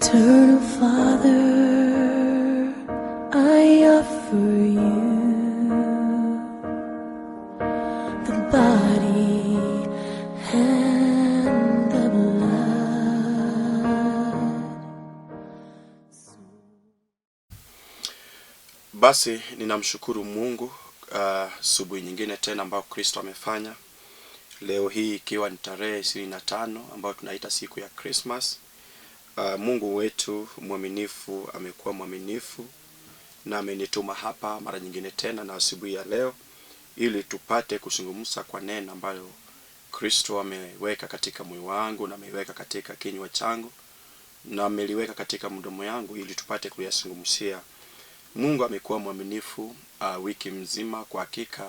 Eternal Father, I offer you the body and the blood. Basi ninamshukuru Mungu asubuhi nyingine tena ambayo Kristo amefanya leo hii ikiwa ni tarehe 25 ambayo tunaita siku ya Christmas. Mungu wetu mwaminifu amekuwa mwaminifu na amenituma hapa mara nyingine tena na asubuhi ya leo ili tupate kuzungumza kwa neno ambayo Kristo ameweka katika moyo wangu na ameweka katika kinywa changu na ameliweka katika mdomo yangu ili tupate kuyazungumzia. Mungu amekuwa mwaminifu wiki mzima, kwa hakika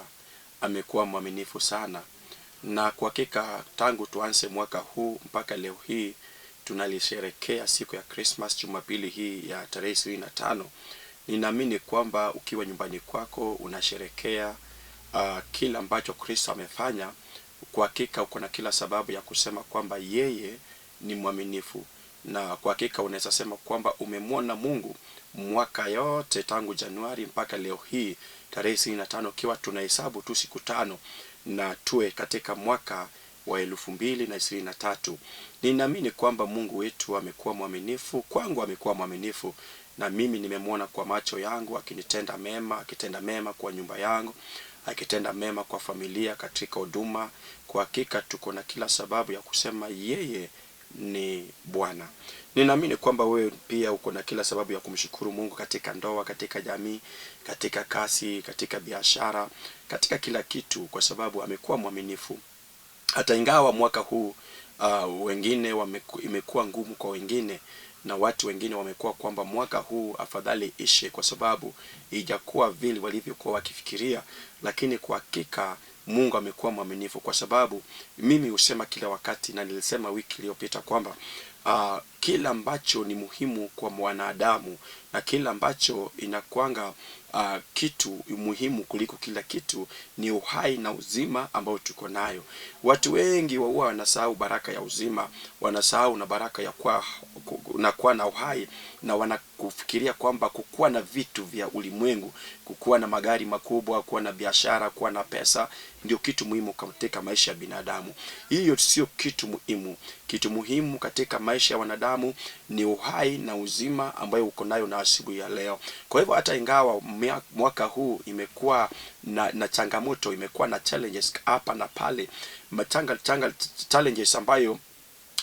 amekuwa mwaminifu sana, na kwa hakika tangu tuanze mwaka huu mpaka leo hii tunalisherekea siku ya Christmas Jumapili hii ya tarehe 25. Ninaamini kwamba ukiwa nyumbani kwako unasherekea kila ambacho Kristo amefanya. Kwa hakika uko na kila sababu ya kusema kwamba yeye ni mwaminifu, na kwa hakika unaweza sema kwamba umemwona Mungu mwaka yote tangu Januari mpaka leo hii tarehe 25, ikiwa tunahesabu tu siku tano na tuwe katika mwaka wa 2023. Ninaamini kwamba Mungu wetu amekuwa mwaminifu kwangu, amekuwa mwaminifu na mimi nimemwona kwa macho yangu akinitenda mema, akitenda mema kwa nyumba yangu, akitenda mema kwa familia, katika huduma. Kwa hakika tuko na kila sababu ya kusema yeye ni Bwana. Ninaamini kwamba wewe pia uko na kila sababu ya kumshukuru Mungu katika ndoa, katika jamii, katika kazi, katika biashara, katika kila kitu, kwa sababu amekuwa mwaminifu. Hata ingawa mwaka huu wengine imekuwa ngumu kwa wengine na watu wengine wamekuwa kwamba mwaka huu afadhali ishe kwa sababu ijakuwa vile walivyokuwa wakifikiria, lakini kwa hakika Mungu amekuwa mwaminifu, kwa sababu mimi husema kila wakati na nilisema wiki iliyopita kwamba kila ambacho ni muhimu kwa mwanadamu na kila ambacho inakwanga kitu muhimu kuliko kila kitu ni uhai na uzima ambao tuko nayo. Watu wengi huwa wanasahau baraka ya uzima, wanasahau na baraka ya kuwa na kuwa na uhai, na wanakufikiria kwamba kukuwa na vitu vya ulimwengu, kukuwa na magari makubwa, kuwa na biashara, kuwa na pesa ndio kitu muhimu katika maisha ya binadamu. Hiyo sio kitu muhimu. Kitu muhimu katika maisha ya wanadamu ni uhai na uzima ambayo uko nayo na asubuhi ya leo. Kwa hivyo hata ingawa mwaka huu imekuwa na changamoto, imekuwa na challenges hapa na pale, machanga, changa, challenges ambayo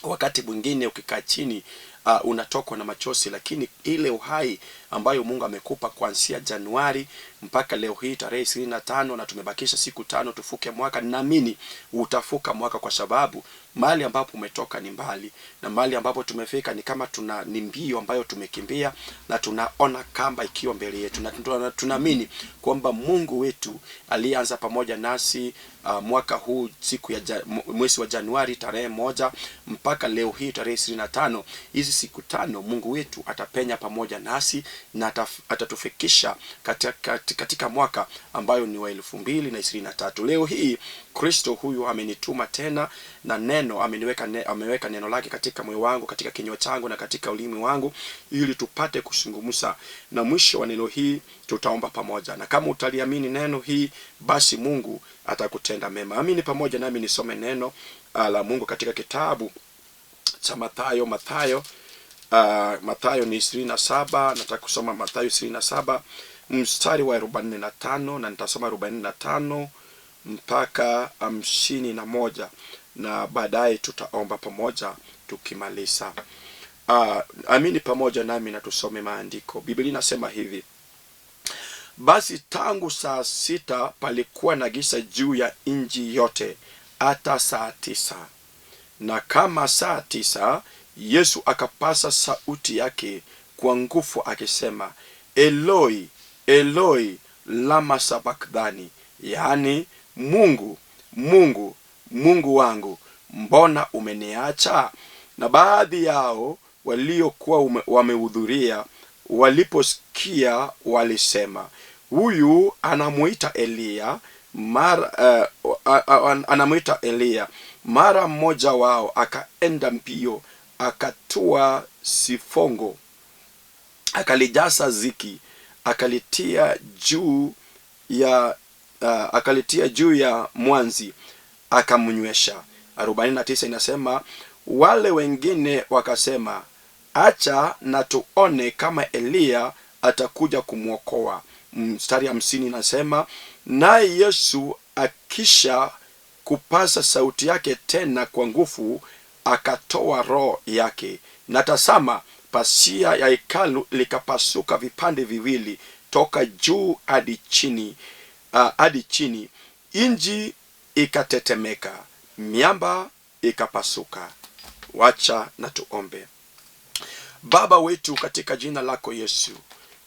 wakati mwingine ukikaa chini unatokwa na machozi, lakini ile uhai ambayo Mungu amekupa kuanzia Januari mpaka leo hii tarehe 25, na tumebakisha siku tano tufuke mwaka, naamini utafuka mwaka, kwa sababu mahali ambapo umetoka ni mbali na mahali ambapo tumefika ni kama tuna ni mbio ambayo tumekimbia na tunaona kamba ikiwa mbele yetu, na tunaamini kwamba Mungu wetu aliyeanza pamoja nasi mwaka huu siku ya mwezi wa Januari tarehe 1 mpaka leo hii tarehe 25, hizi siku tano Mungu wetu atapenya pamoja nasi na atatufikisha katika mwaka ambayo ni wa 2023. Leo hii Kristo huyu amenituma tena na neno ameweka neno lake katika moyo wangu, katika kinywa changu na katika ulimi wangu, ili tupate kuzungumza. Na mwisho wa neno hii tutaomba pamoja, na kama utaliamini neno hii, basi Mungu atakutenda mema. Amini pamoja nami nisome neno la Mungu katika kitabu cha Mathayo. Mathayo ni 27. Nataka kusoma Mathayo 27 mstari wa 45, na nitasoma 45 mpaka 51, na baadaye tutaomba pamoja tukimaliza. Amini pamoja nami na tusome maandiko. Biblia inasema hivi: basi tangu saa 6 palikuwa na giza juu ya nchi yote hata saa 9. Na kama saa 9 Yesu akapasa sauti yake kwa nguvu akisema, Eloi, Eloi, lama sabakthani, yaani Mungu, Mungu, Mungu wangu, mbona umeniacha? Na baadhi yao waliokuwa wamehudhuria waliposikia walisema, huyu anamuita Eliya. Mara anamuita Eliya. Mara mmoja wao akaenda mbio Akatua sifongo, akalijaza ziki, akalitia juu ya akalitia juu ya mwanzi, akamnywesha. 49 inasema, wale wengine wakasema, acha na tuone kama Eliya atakuja kumwokoa. Mstari 50 inasema, naye Yesu akisha kupasa sauti yake tena kwa nguvu, akatoa roho yake. Na tazama, pasia ya hekalu likapasuka vipande viwili toka juu hadi chini, hadi chini. Nchi ikatetemeka, miamba ikapasuka. Wacha na tuombe. Baba wetu, katika jina lako Yesu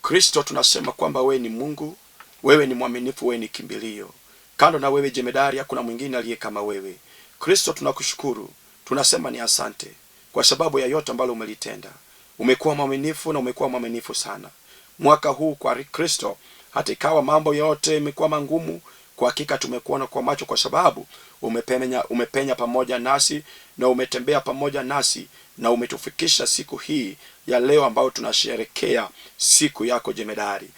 Kristo, tunasema kwamba wewe ni Mungu, wewe ni mwaminifu, wewe ni kimbilio. Kando na wewe jemedari, hakuna mwingine aliye kama wewe. Kristo, tunakushukuru, tunasema ni asante kwa sababu ya yote ambalo umelitenda. Umekuwa mwaminifu na umekuwa mwaminifu sana mwaka huu kwa Kristo, hata ikawa mambo yote imekuwa mangumu, kwa hakika tumekuona kwa macho, kwa sababu umepenya pamoja nasi na umetembea pamoja nasi na umetufikisha siku hii ya leo ambayo tunasherekea siku yako jemedari.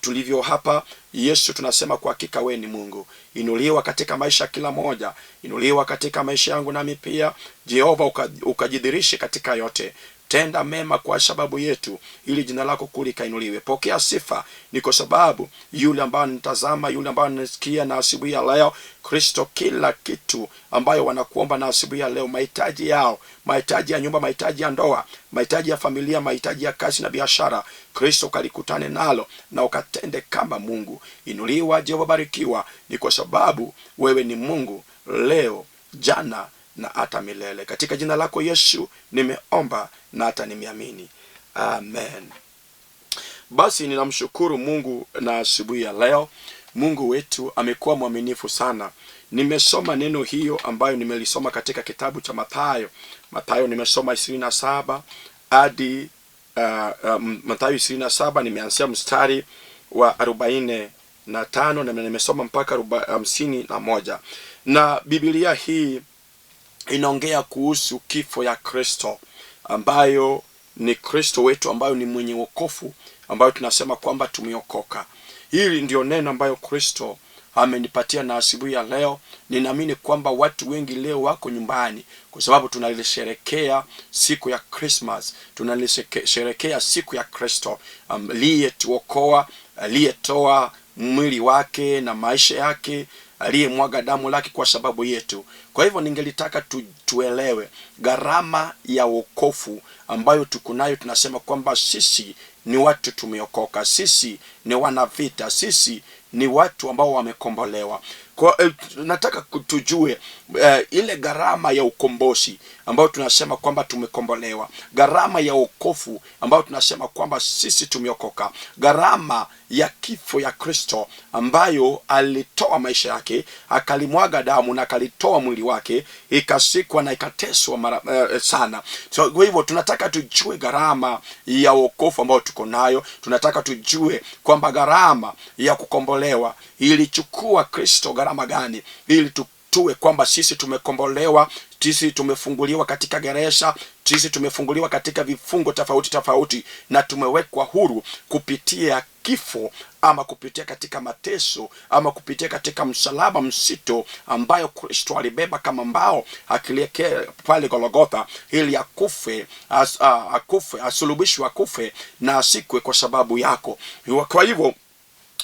Tulivyo hapa Yesu, tunasema kwa hakika wewe ni Mungu. Inuliwa katika maisha kila moja, inuliwa katika maisha yangu nami pia Jehova, ukajidhirishe katika yote. Tenda mema kwa sababu yetu, ili jina lako kuu likainuliwe. Pokea sifa, ni kwa sababu yule ambaye anitazama, yule ambaye anisikia na asubuhi ya leo Kristo, kila kitu ambayo wanakuomba na asubuhi ya leo, mahitaji yao, mahitaji ya nyumba, mahitaji ya ndoa, mahitaji ya familia, mahitaji ya kazi na biashara, Kristo kalikutane nalo na ukatende kama Mungu. Inuliwa Jehova, barikiwa, ni kwa sababu wewe ni Mungu leo, jana na hata milele. Katika jina lako Yesu nimeomba na hata nimeamini, amen. Basi ninamshukuru Mungu na asubuhi ya leo. Mungu wetu amekuwa mwaminifu sana. Nimesoma neno hiyo ambayo nimelisoma katika kitabu cha Mathayo. Mathayo nimesoma 27 hadi Mathayo 27 nimeanzia mstari wa 45 na nimesoma mpaka 51. Na Biblia hii inaongea kuhusu kifo ya Kristo ambayo ni Kristo wetu, ambayo ni mwenye wokovu, ambayo tunasema kwamba tumeokoka. Hili ndio neno ambayo Kristo amenipatia na asubuhi ya leo. Ninaamini kwamba watu wengi leo wako nyumbani kwa sababu tunalisherekea siku ya Christmas, tunalisherekea siku ya Kristo aliyetuokoa, aliyetoa mwili wake na maisha yake, aliyemwaga damu lake kwa sababu yetu. Kwa hivyo ningelitaka tuelewe gharama ya wokovu ambayo tuko nayo. Tunasema kwamba sisi ni watu tumeokoka, sisi ni wanavita, sisi ni watu ambao wamekombolewa. Kwa nataka tujue ile gharama ya ukombozi ambayo tunasema kwamba tumekombolewa, gharama ya wokovu ambayo tunasema kwamba sisi tumeokoka, gharama ya kifo ya Kristo ambayo alitoa maisha yake, akalimwaga damu na akalitoa mwili wake, ikasikwa na ikateswa mara sana. So, kwa hivyo tunataka tujue gharama ya wokovu ambayo tuko nayo. Tunataka tujue kwamba gharama ya kukombolewa ilichukua Kristo gharama gani, ili tuwe kwamba sisi tumekombolewa, sisi tumefunguliwa katika gereza, sisi tumefunguliwa katika vifungo tofauti tofauti, na tumewekwa huru kupitia kifo ama kupitia katika mateso ama kupitia katika msalaba mzito ambayo Kristo alibeba kama mbao akilekea pale Golgotha, ili akufe, akufe, asulubishwe, akufe na asikwe kwa sababu yako. Kwa hivyo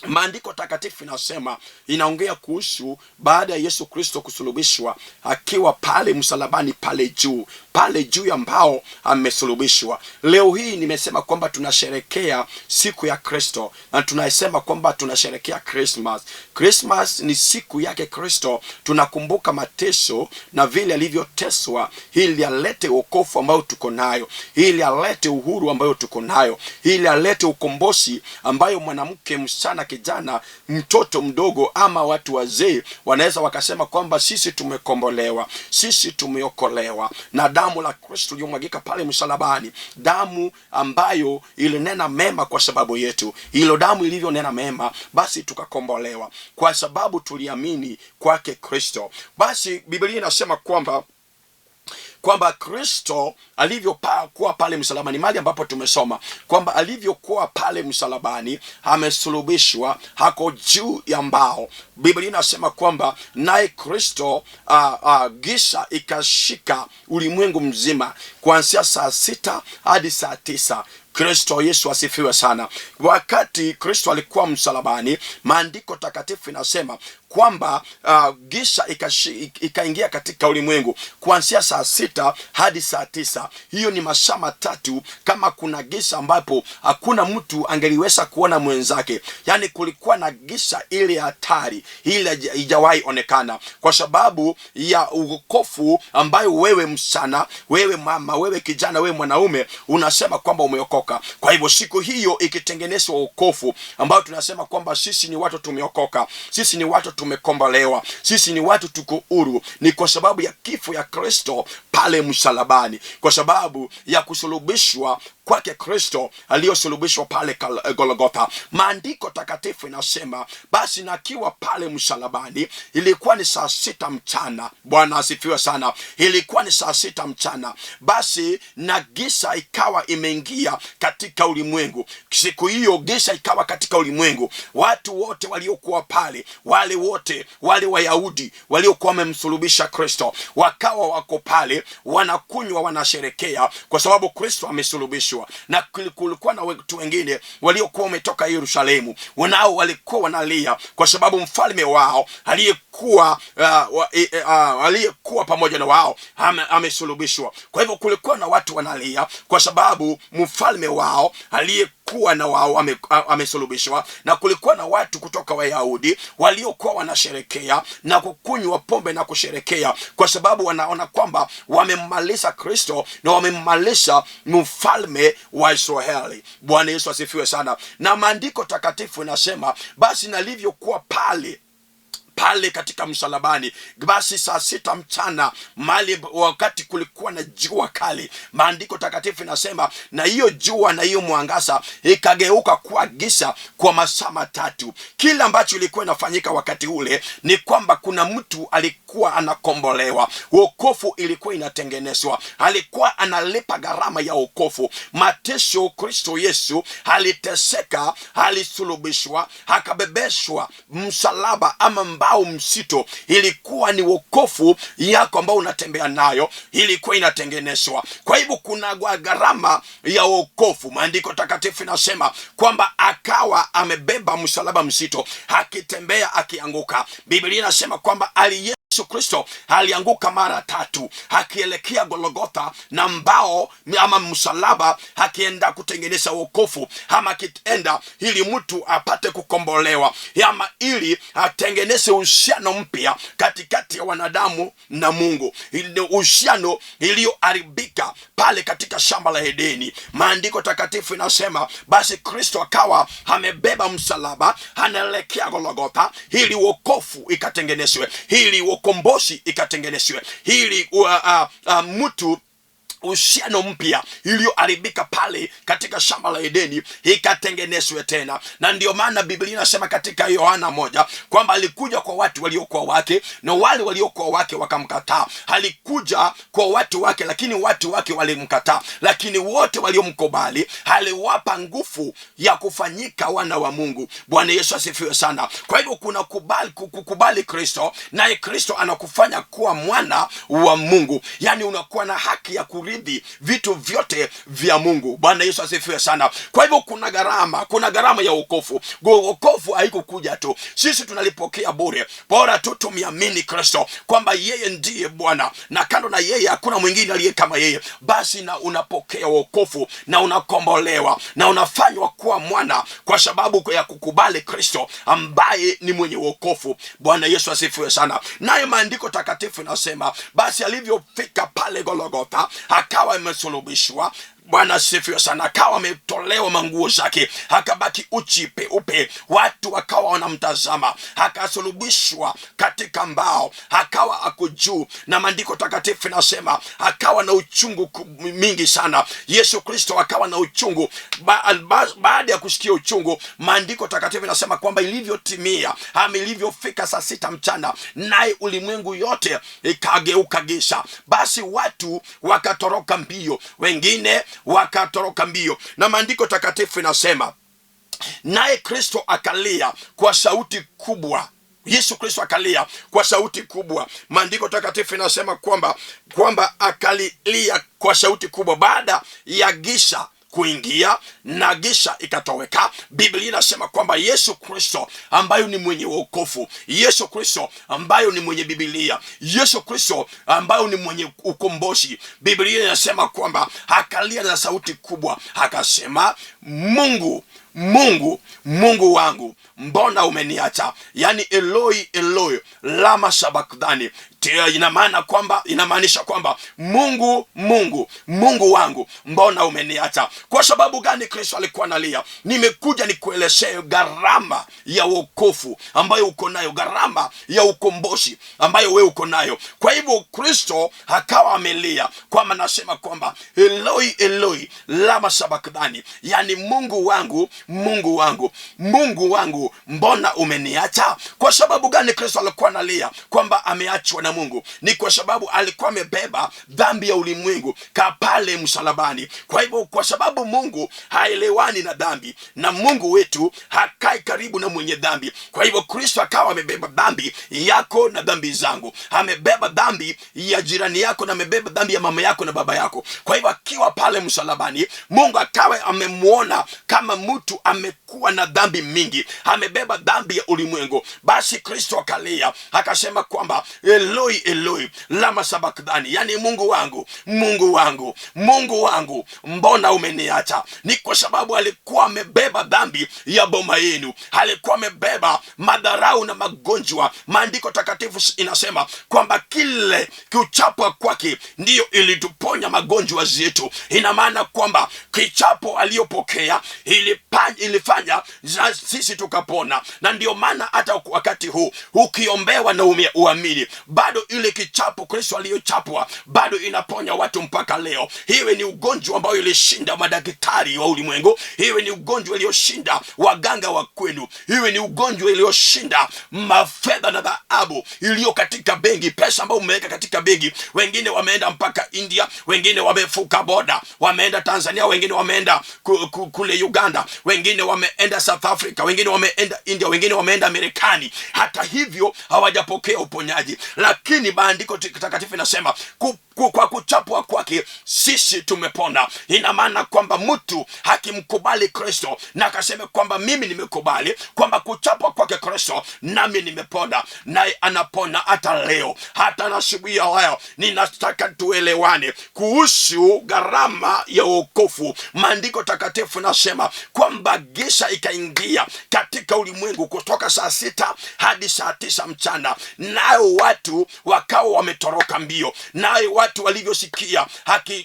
Maandiko takatifu inasema, inaongea kuhusu baada ya Yesu Kristo kusulubishwa akiwa pale msalabani pale juu ambao amesulubishwa. Leo hii nimesema kwamba tunasherekea siku ya Kristo na tunasema kwamba tunasherekea Christmas. Christmas ni siku yake Kristo, tunakumbuka mateso na vile alivyoteswa ili alete wokovu ambao tuko nayo, ili alete uhuru ambayo tuko nayo, ili alete ukombozi ambayo mwanamke, msichana, kijana, mtoto mdogo ama watu wazee wanaweza wakasema kwamba sisi tumekombolewa, sisi tumeokolewa na damu la Kristo iliyomwagika pale msalabani, damu ambayo ilinena mema kwa sababu yetu. Hilo damu ilivyonena mema, basi tukakombolewa kwa sababu tuliamini kwake Kristo. Basi Biblia inasema kwamba kwamba Kristo alivyokuwa pale msalabani, mahali ambapo tumesoma kwamba alivyokuwa pale msalabani, amesulubishwa, hako juu ya mbao. Biblia inasema kwamba naye Kristo giza ikashika ulimwengu mzima kuanzia saa 6 hadi saa 9. Kristo Yesu asifiwe sana. Wakati Kristo alikuwa msalabani, maandiko takatifu inasema kwamba giza ikaingia katika ulimwengu kuanzia saa 6 hadi saa 9. Hiyo ni masaa 3, kama kuna giza ambapo hakuna mtu angeliweza kuona mwenzake. Yaani kulikuwa na giza ile hatari, ile haijawahi onekana, kwa sababu ya uokofu ambayo wewe msichana, wewe mama, wewe kijana, wewe mwanaume unasema kwamba umeokoka. Kwa hivyo siku hiyo ikitengenezwa wokovu ambao tunasema kwamba sisi ni watu tumeokoka, sisi ni watu tumekombolewa, sisi ni watu tuko huru, ni kwa sababu ya kifo ya Kristo pale msalabani, kwa sababu ya kusulubishwa kwake Kristo aliyosulubishwa pale Golgotha. Maandiko takatifu inasema basi, na akiwa pale msalabani, ilikuwa ni saa 6 mchana. Bwana asifiwe sana. Ilikuwa ni saa 6 mchana, basi na giza ikawa imeingia katika ulimwengu. Siku hiyo giza ikawa katika ulimwengu, watu wote waliokuwa pale, wale wote wale Wayahudi waliokuwa wamemsulubisha Kristo wakawa wako pale wanakunywa, wanasherekea kwa sababu Kristo amesulubishwa. Na kulikuwa na watu wengine waliokuwa wametoka Yerusalemu, wanao walikuwa wanalia kwa sababu mfalme wao aliyekuwa pamoja na wao amesulubishwa. Kwa hivyo kulikuwa na watu wanalia kwa sababu mfalme wao aliyekuwa na wao amesulubishwa, na kulikuwa na watu kutoka Wayahudi waliokuwa wanasherekea na kukunywa pombe na kusherekea kwa sababu wanaona kwamba wamemmaliza Kristo na wamemmaliza mfalme wa Israeli. Bwana Yesu asifiwe sana. Na maandiko takatifu inasema basi nalivyokuwa pale pale katika msalabani, basi saa 6 mchana mali wakati kulikuwa na jua kali, maandiko takatifu inasema na hiyo jua na hiyo mwangaza ikageuka kuwa giza kwa masaa 3. Kila ambacho ilikuwa inafanyika wakati ule ni kwamba kuna mtu alikuwa anakombolewa, wokovu ilikuwa inatengenezwa, alikuwa analipa gharama ya wokovu. Mateso, Kristo Yesu aliteseka, alisulubishwa, akabebeshwa msalaba ama mbao msito. Ilikuwa ni wokovu yako ambao unatembea nayo, ilikuwa inatengenezwa. Kwa hivyo kuna gharama ya wokovu. Maandiko takatifu inasema kwamba akawa amebeba msalaba mzito, akitembea akianguka. Biblia inasema kwamba Yesu Kristo alianguka mara 3 akielekea Golgotha na mbao ama msalaba, akienda kutengeneza wokovu ama akienda ili mtu apate kukombolewa ama ili atengeneze uhusiano mpya katikati ya wanadamu na Mungu, uhusiano iliyoharibika pale katika shamba la Edeni. Maandiko takatifu inasema basi Kristo akawa amebeba msalaba, anaelekea Golgotha ili wokovu ikatengenezwe, ili ukombozi ikatengenezwe, ili mtu uhusiano mpya iliyoharibika pale katika shamba la Edeni ikatengenezwe tena. Na ndio maana Biblia inasema katika Yohana 1 kwamba alikuja kwa watu waliokuwa wake na wale waliokuwa wake wakamkataa. Alikuja kwa watu wake, lakini watu wake walimkataa, lakini wote waliomkubali aliwapa nguvu ya kufanyika wana wa Mungu. Bwana Yesu asifiwe sana. Kwa hivyo kuna kukubali Kristo, naye Kristo anakufanya kuwa mwana wa Mungu, yaani unakuwa na haki ya kurithi vitu vyote vya Mungu. Bwana Yesu asifiwe sana. Kwa hivyo kuna gharama, kuna gharama ya wokovu. Wokovu haikukuja tu, sisi tunalipokea bure, bora tu tumiamini Kristo kwamba yeye ndiye Bwana na kando na yeye hakuna mwingine aliye kama yeye. Basi na unapokea wokovu na unakombolewa na unafanywa kuwa mwana kwa sababu ya kukubali Kristo ambaye ni mwenye wokovu. Bwana Yesu asifiwe sana. Naye maandiko takatifu inasema basi alivyofika pale Golgotha akawa amesulubishwa. Bwana asifiwe sana. Akawa ametolewa manguo zake, akabaki uchi peupe, watu wakawa wanamtazama, akasulubishwa katika mbao, akawa ako juu, na maandiko takatifu inasema akawa na uchungu mingi sana. Yesu Kristo akawa na uchungu baada ya kusikia uchungu, maandiko takatifu inasema kwamba ilivyotimia ama ilivyofika saa 6 mchana, naye ulimwengu yote ikageuka giza. Basi watu wakatoroka mbio, wengine wakatoroka mbio, na maandiko takatifu inasema naye Kristo akalia kwa sauti kubwa. Yesu Kristo akalia kwa sauti kubwa. Maandiko takatifu inasema kwamba akalia kwa sauti kubwa baada ya giza kuingia na giza ikatoweka. Biblia inasema kwamba Yesu Kristo ambayo ni mwenye wokovu, Yesu Kristo ambayo ni mwenye Biblia, Yesu Kristo ambayo ni mwenye ukombozi, Biblia inasema kwamba akalia na sauti kubwa akasema, Mungu, Mungu, Mungu wangu, mbona umeniacha? Yani Eloi, Eloi lama sabakthani. Ina maana kwamba, inamaanisha kwamba Mungu, Mungu, Mungu wangu, mbona umeniacha? Kwa sababu gani Kristo alikuwa analia? Nimekuja nikuelezee gharama ya wokovu ambayo uko nayo, gharama ya ukombozi ambayo wewe uko nayo. Kwa hivyo Kristo akawa amelia kwamba, nasema kwamba Eloi, Eloi lama sabakthani, yani Mungu wangu, Mungu wangu, Mungu wangu, mbona umeniacha? Kwa sababu gani Kristo alikuwa analia kwamba ameachwa na Mungu? Ni kwa sababu alikuwa amebeba dhambi ya ulimwengu kapale msalabani. Kwa hivyo, kwa sababu Mungu haelewani na dhambi, na Mungu wetu hakai karibu na mwenye dhambi. Kwa hivyo Kristo akawa amebeba dhambi yako na dhambi zangu, amebeba dhambi ya jirani yako na amebeba dhambi ya mama yako na baba yako. Kwa hivyo akiwa pale msalabani, Mungu akawa amemuona kama mtu amekuwa na dhambi mingi, amebeba dhambi ya ulimwengu. Basi Kristo akalia akasema kwamba Eloi, Eloi lama sabakthani, yani Mungu wangu, Mungu wangu, Mungu wangu, mbona umeniacha? Ni kwa sababu alikuwa amebeba dhambi ya boma yenu, alikuwa amebeba madharau na magonjwa. Maandiko takatifu inasema kwamba kile kuchapwa kwake ndiyo ilituponya magonjwa zetu. Ina maana kwamba kichapo aliyopokea ilifanya sisi tukapona. Na ndio maana hata wakati huu ukiombewa na uamini, bado ile kichapo Kristo aliyochapwa bado inaponya watu mpaka leo. Iwe ni ugonjwa ambao ilishinda madaktari wa ulimwengu, iwe ni ugonjwa iliyoshinda waganga wa kwenu, iwe ni ugonjwa iliyoshinda mafedha na dhahabu iliyo katika benki, pesa ambayo umeweka katika benki. Wengine wameenda mpaka India, wengine wamevuka boda, wameenda Tanzania, wengine wameenda kule Uganda, wengine wameenda South Africa, wengine wameenda India, wengine wameenda Marekani. Hata hivyo hawajapokea uponyaji. Lakini maandiko takatifu inasema kwa kuchapwa kwake sisi tumepona. Ina maana kwamba mtu hakimkubali Kristo na akasema kwamba mimi nimekubali kwamba kuchapwa kwake Kristo nami nimepona, naye anapona hata leo. Hata na asubuhi ya leo ninataka tuelewane kuhusu gharama ya wokovu. Maandiko takatifu nasema kwamba giza ikaingia katika ulimwengu kutoka saa 6 hadi saa 9 mchana, nao watu wakawa wametoroka mbio. Naye watu walivyosikia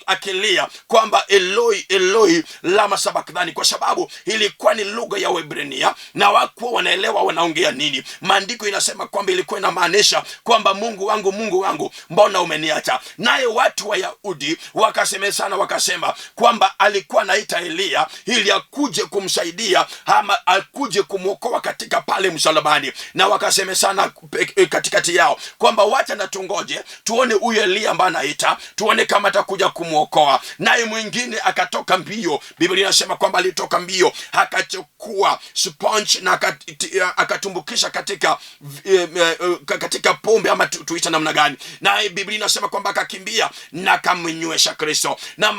akilia kwamba Eloi, Eloi lama sabakthani, kwa sababu ilikuwa ni lugha ya Waebrania na wakuwa wanaelewa wanaongea nini. Maandiko inasema kwamba ilikuwa inamaanisha kwamba Mungu wangu, Mungu wangu, mbona umeniacha? Naye watu wa Yahudi wakasemezana wakasema kwamba alikuwa anaita Elia ili akuje kumsaidia ama akuje kumwokoa katika pale msalabani. Na wakasemezana katikati yao kwamba wacha na tungoje tuone huyu Elia ambaye anaita, tuone kama atakuja kumwokoa. Naye mwingine akatoka mbio, Biblia inasema kwamba alitoka mbio akachukua sponge na akatumbukisha katika pombe ama tuita namna gani. Naye Biblia inasema kwamba akakimbia na akamnywesha Kristo. Na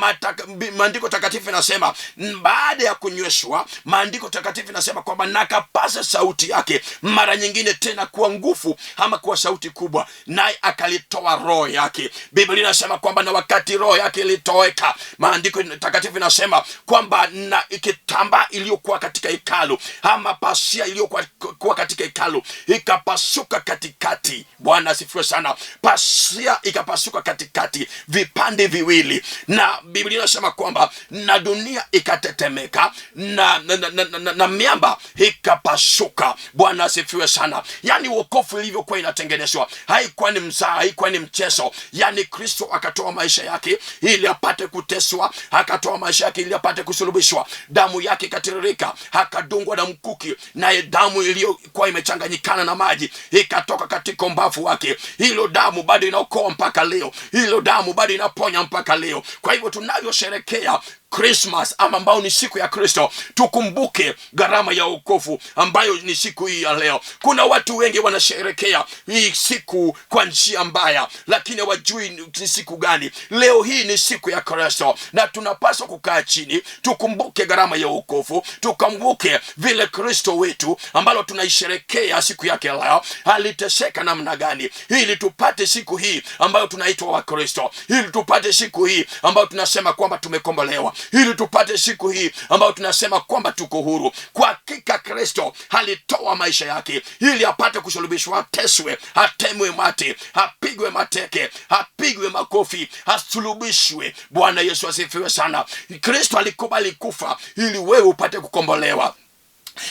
maandiko takatifu inasema baada ya kunyweshwa, maandiko takatifu inasema kwamba na akapaza sauti yake mara nyingine tena kwa nguvu ama kwa sauti kubwa, naye akalitoa roho yake. Biblia Biblia inasema kwamba na wakati roho yake ilitoweka, maandiko takatifu inasema kwamba na kitambaa iliyokuwa katika hekalu ama pasia iliyokuwa kuwa katika hekalu ikapasuka katikati. Bwana asifiwe sana. Pasia ikapasuka katikati vipande viwili, na Biblia inasema kwamba na dunia ikatetemeka na miamba ikapasuka. Bwana asifiwe sana. Yaani wokovu ilivyokuwa inatengenezwa haikuwa ni mzaha, haikuwa ni mchezo. Yaani Kristo akatoa maisha yake ili apate kuteswa, akatoa maisha yake ili apate kusulubishwa, damu yake ikatiririka, akadungwa na mkuki, naye damu iliyokuwa imechanganyikana na maji ikatoka katika umbavu wake. Hilo damu bado inaokoa mpaka leo, hilo damu bado inaponya mpaka leo. Kwa hivyo tunavyosherekea Christmas ama ambao ni siku ya Kristo, tukumbuke gharama ya wokovu ambayo ni siku hii ya leo. Kuna watu wengi wanasherekea hii siku kwa njia mbaya, lakini hawajui ni siku gani. Leo hii ni siku ya Kristo, na tunapaswa kukaa chini tukumbuke gharama ya wokovu, tukumbuke vile Kristo wetu ambalo tunaisherekea siku yake leo aliteseka namna gani, ili tupate siku hii ambayo tunaitwa Wakristo, ili tupate siku hii ambayo tunasema kwamba tumekombolewa, ili tupate siku hii ambayo tunasema kwamba tuko huru. Kwa hakika Kristo alitoa maisha yake ili apate kusulubishwa, ateswe, atemwe mate, apigwe mateke, apigwe makofi, asulubishwe. Bwana Yesu asifiwe sana. Kristo alikubali kufa ili wewe upate kukombolewa.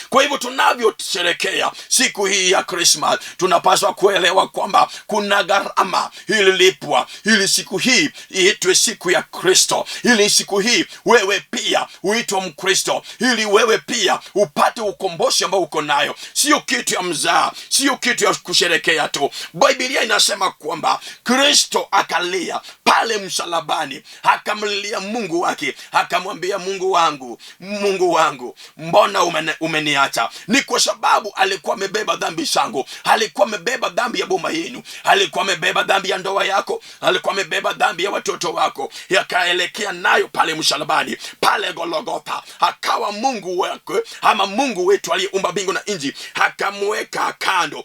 Kwa hivyo tunavyosherekea siku hii ya Christmas, tunapaswa kuelewa kwamba kuna gharama ililipwa ili siku hii iitwe siku ya Kristo, ili siku hii wewe pia uitwe Mkristo, ili wewe pia upate ukombozi ambao uko nayo. Sio kitu ya mzaa, sio kitu ya kusherekea tu. Biblia inasema kwamba Kristo akalia pale msalabani, akamlilia Mungu wake, akamwambia, Mungu wangu, Mungu wangu, mbona umeniacha? Ni kwa sababu alikuwa amebeba dhambi zangu, alikuwa amebeba dhambi ya boma yenu, alikuwa amebeba dhambi ya ndoa yako, alikuwa amebeba dhambi ya watoto wako, yakaelekea nayo pale msalabani, pale Golgotha. Akawa Mungu wake ama Mungu wetu aliyeumba mbingu na nchi, akamweka kando,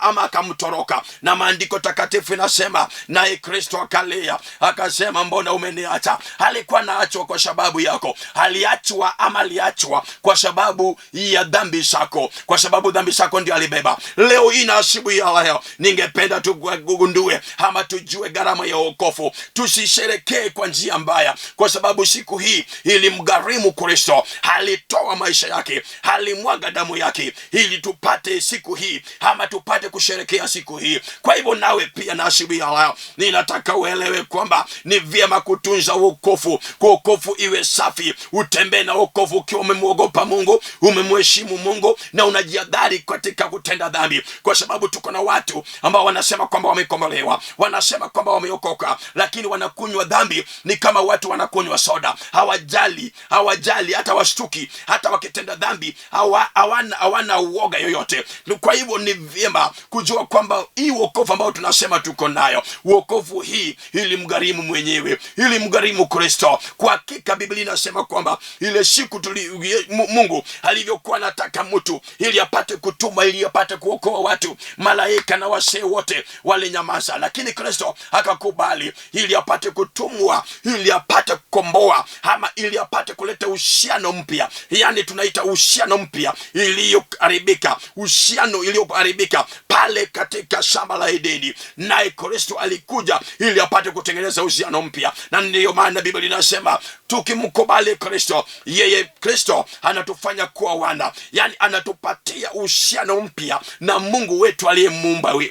ama akamtoroka. Na maandiko takatifu inasema naye Kristo akalia akasema, mbona umeniacha? Alikuwa naachwa kwa sababu yako, aliachwa ama aliachwa kwa sababu ya dhambi zako, kwa sababu dhambi zako ndio alibeba. Leo hii na asubuhi ya leo, ningependa tugundue ama tujue gharama ya wokovu. Tusisherekee kwa njia mbaya, kwa sababu siku hii ilimgharimu Kristo. Alitoa maisha yake, alimwaga damu yake ili tupate siku hii ama tupate kusherekea siku hii. Kwa hivyo nawe pia na asubuhi ya leo, ninataka uelewe kwamba ni vyema kutunza wokovu, wokovu iwe safi, utembee na wokovu ukiwa umemwogopa Mungu, umemheshimu Mungu na unajiadhari katika kutenda dhambi, kwa sababu tuko na watu ambao wanasema kwamba wamekombolewa, wanasema kwamba wameokoka, lakini wanakunywa dhambi ni kama watu wanakunywa soda. Hawajali, hawajali hata washtuki, hata wakitenda dhambi hawana uoga yoyote. Kwa hivyo ni vyema kujua kwamba hii wokovu ambao tunasema tuko nayo, wokovu hii ilimgharimu mwenyewe, ilimgharimu Kristo. Kwa hakika Biblia inasema kwamba ile siku Mungu alivyokuwa anataka mtu ili apate kutuma, ili apate kuokoa watu, malaika na wasee wote walinyamaza, lakini Kristo akakubali ili apate kutumwa, ili apate kukomboa, ama ili apate kuleta uhusiano mpya, yani tunaita uhusiano mpya iliyoharibika, uhusiano iliyoharibika pale katika shamba la Edeni, naye Kristo alikuja ili apate kutengeneza uhusiano mpya. Na ndiyo maana Biblia inasema tukimkubali Kristo, yeye Kristo anatufanya kuwa wana, yani anatupatia uhusiano mpya na Mungu wetu aliye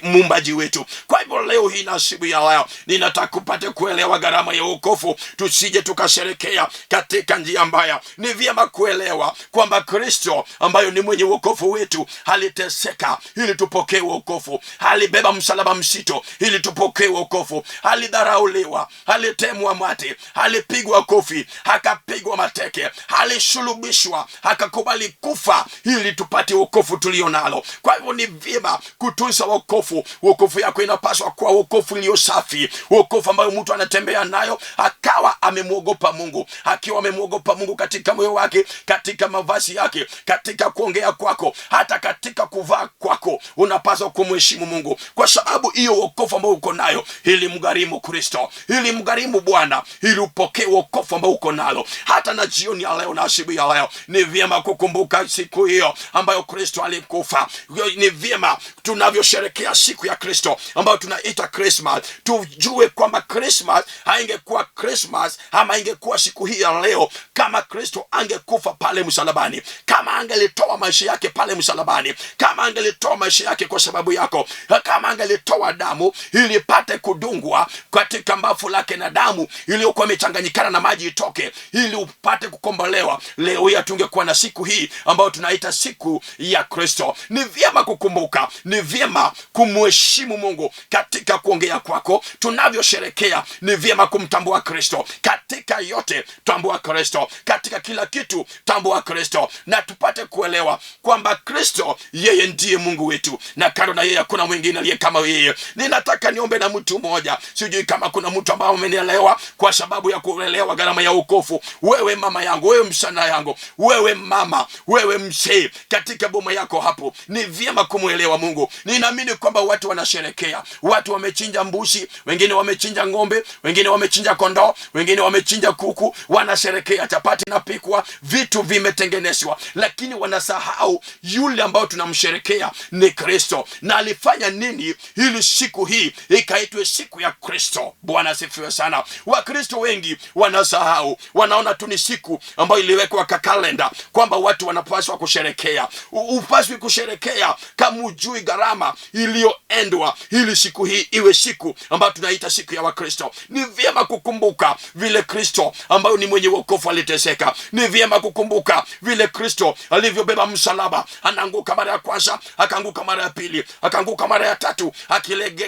muumbaji wetu. Kwa hivyo leo hii na siku ya leo, ninataka upate kuelewa gharama ya wokovu, tusije tukasherekea katika njia mbaya. Ni vyema kuelewa kwamba Kristo ambayo ni mwenye wokovu wetu aliteseka ili tupokee wokovu, alibeba msalaba mzito ili tupokee wokovu, alidharauliwa, alitemwa mate, alipigwa kofi akapigwa mateke, alisulubishwa, akakubali kufa ili tupate wokovu tulio nalo. Kwa hivyo ni vyema kutunza wokovu. Wokovu yako inapaswa kuwa wokovu iliyo safi, wokovu ambayo mtu anatembea nayo akawa amemwogopa Mungu, akiwa amemwogopa Mungu katika moyo wake, katika mavazi yake, katika kuongea kwako, hata katika kuvaa kwako, unapaswa kumheshimu Mungu, kwa sababu hiyo wokovu ambayo uko nayo ili mgharimu Kristo, ili mgharimu Bwana, ili upokee wokovu ambao uko nalo. Hata na jioni ya leo na asubuhi ya leo, ni vyema kukumbuka siku hiyo ambayo Kristo alikufa. Ni vyema tunavyosherekea siku ya Kristo ambayo tunaita Christmas, tujue kwamba Christmas haingekuwa Christmas ama ingekuwa siku hii ya leo kama Kristo angekufa pale msalabani, kama angelitoa maisha yake pale msalabani, kama angelitoa maisha yake kwa sababu yako, kama angelitoa damu ili ipate kudungwa katika mbafu lake na damu iliyokuwa imechanganyikana na maji itoke ili upate kukombolewa, leo hii hatungekuwa na siku hii ambayo tunaita siku ya Kristo. Ni vyema kukumbuka, ni vyema kumheshimu Mungu katika kuongea kwako. Tunavyosherekea ni vyema kumtambua Kristo katika yote. Tambua Kristo katika kila kitu, tambua Kristo, na tupate kuelewa kwamba Kristo yeye ndiye Mungu wetu, na kando na yeye hakuna mwingine aliye kama yeye. Ninataka niombe na mtu mmoja, sijui kama kuna mtu ambaye amenielewa, kwa sababu ya kuelewa gharama ya wokovu. Wewe mama yangu, wewe msana yangu, wewe mama, wewe mzee katika boma yako hapo, ni vyema kumwelewa Mungu. Ninaamini kwamba watu wanasherekea, watu wamechinja mbuzi, wengine wamechinja ng'ombe, wengine wamechinja kondoo, wengine wamechinja kuku, wanasherekea, chapati inapikwa, vitu vimetengenezwa, lakini wanasahau yule ambao tunamsherekea ni Kristo, na alifanya nini ili siku hii ikaitwe siku ya Kristo. Bwana asifiwe sana. Wakristo wengi wanasahau, wanaona tu ni siku ambayo iliwekwa kwa kalenda kwamba watu wanapaswa kusherekea. Upaswi kusherekea kama ujui gharama iliyoendwa ili siku hii iwe siku ambayo tunaita siku ya Wakristo. Ni vyema kukumbuka vile Kristo ambayo ni mwenye wokovu aliteseka. Ni vyema kukumbuka vile Kristo alivyobeba msalaba, anaanguka mara ya kwanza, akaanguka mara ya pili, akaanguka mara ya tatu,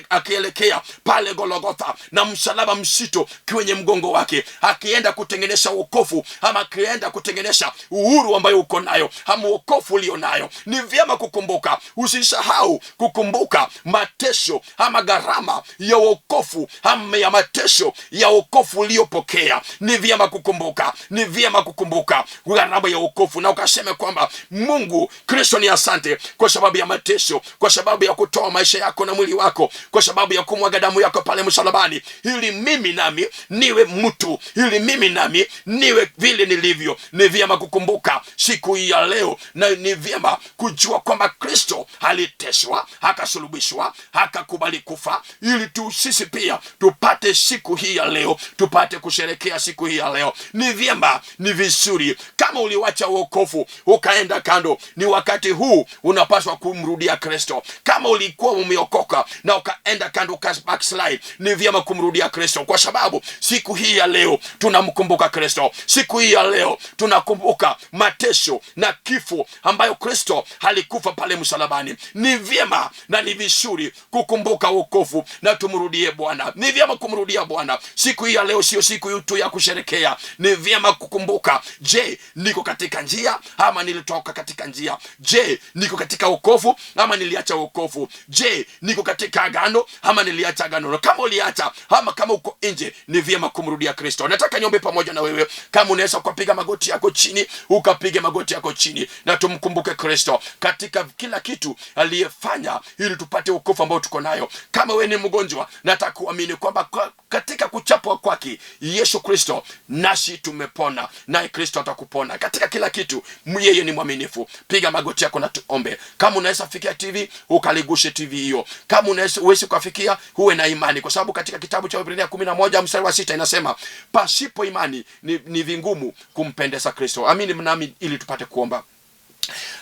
akielekea pale Golgotha na msalaba mzito kwenye mgongo wake, akienda kutengenesha wokovu ama akienda kutengenesha uhuru ambayo uko nayo ama wokovu ulio nayo. Ni vyema kukumbuka, usisahau kukumbuka mateso ama gharama ya wokovu ama ya mateso ya wokovu uliyopokea. Ni vyema kukumbuka, ni vyema kukumbuka gharama ya wokovu, na ukaseme kwamba Mungu Kristo ni asante kwa sababu ya mateso, kwa sababu ya kutoa maisha yako na mwili wako, kwa sababu ya kumwaga damu yako pale msalabani, ili mimi nami niwe mtu, ili mimi nami niwe vile nilivyo. Ni vyema kukumbuka siku hii ya leo, na ni vyema kujua kwamba Kristo aliteswa, akasulubishwa, akakubali kufa, ili tu sisi pia tupate siku hii ya leo, tupate kusherekea siku hii ya leo. Ni vyema, ni vizuri. Kama uliwacha wokovu ukaenda kando, ni wakati huu unapaswa kumrudia Kristo. Kama ulikuwa umeokoka na ukaenda kando, uka backslide, ni vyema kumrudia Kristo, kwa sababu siku hii ya leo tunamkumbuka Kristo. Siku hii ya leo tunakumbuka mateso na kifo ambayo Kristo alikufa pale msalabani. Ni vyema na ni vizuri kukumbuka wokovu na tumrudie Bwana. Ni vyema kumrudia Bwana siku hii ya leo, sio siku tu ya kusherekea. Ni vyema kukumbuka, je, niko katika njia ama nilitoka katika njia? Je, niko katika wokovu ama niliacha wokovu? Je, niko katika agano ama niliacha agano? Kama uliacha ama kama uko nje, ni vyema kumrudia Kristo. Nataka niombe pamoja na wewe. Kama unaweza kupiga magoti yako chini, ukapige magoti yako chini, na tumkumbuke Kristo katika kila kitu aliyefanya ili tupate wokovu ambao tuko nayo. Kama wewe ni mgonjwa, nataka kuamini kwamba katika kuchapwa kwake Yesu Kristo nasi tumepona, naye Kristo atakupona katika kila kitu. Yeye ni mwaminifu. Piga magoti yako na tuombe. Kama unaweza fikia TV, ukaligushe TV hiyo. Kama unaweza uwezi kufikia, huwe na imani, kwa sababu katika kitabu cha Waebrania 11 mstari wa 6 inasema pasipo imani ni vingumu kumpendeza Kristo. Amini mnami ili tupate kuomba.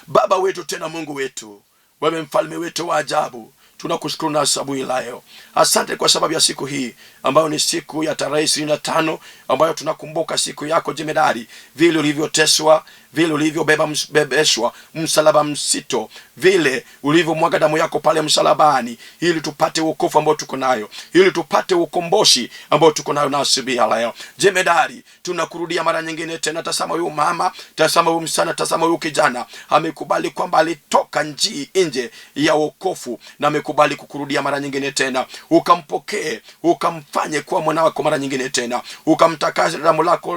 Baba wetu tena Mungu wetu, wewe mfalme wetu wa ajabu, tunakushukuru na asubuhi leo. Asante kwa sababu ya siku hii ambayo ni siku ya tarehe 25 ambayo tunakumbuka siku yako jemedari, vile ulivyoteswa, vile ulivyobeba bebeshwa msalaba mzito, vile ulivyomwaga damu yako pale msalabani, ili tupate wokovu ambao tuko nayo, ili tupate ukombozi ambao tuko nayo na asubuhi ya leo. Jemedari, tunakurudia mara nyingine tena. Tazama huyu mama, tazama huyu msichana, tazama huyu kijana, amekubali kwamba alitoka nje ya wokovu na amekubali kukurudia mara nyingine tena. Ukampokee, ukamfanye kuwa mwana wako mara nyingine tena, ukamtakase damu lako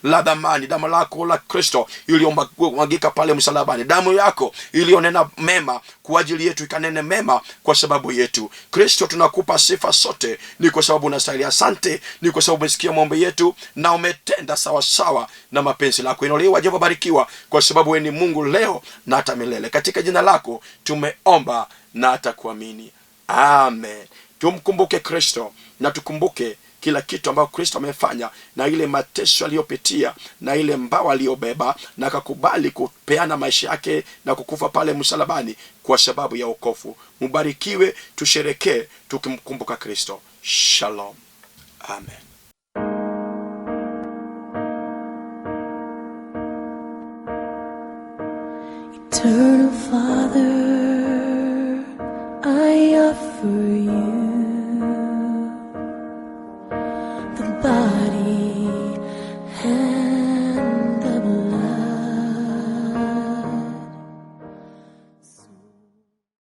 la dhamani, damu lako la Kristo iliyomwagika pale msalabani, damu yako iliyonena mema kwa ajili yetu ikanene mema kwa sababu yetu. Kristo, tunakupa sifa sote, ni kwa sababu unastahili. Asante, ni kwa sababu umesikia maombi yetu na umetenda sawa sawa na mapenzi lako. Inuliwa Jehova, barikiwa, kwa sababu wewe ni Mungu leo na hata milele. Katika jina lako tumeomba na hata kuamini, amen. Tumkumbuke Kristo na tukumbuke kila kitu ambacho Kristo amefanya, na ile mateso aliyopitia, na ile mbao aliyobeba, na akakubali kupeana maisha yake na kukufa pale msalabani kwa sababu ya wokovu. Mubarikiwe, tusherekee tukimkumbuka Kristo. Shalom, amen. Eternal Father, I offer you the body and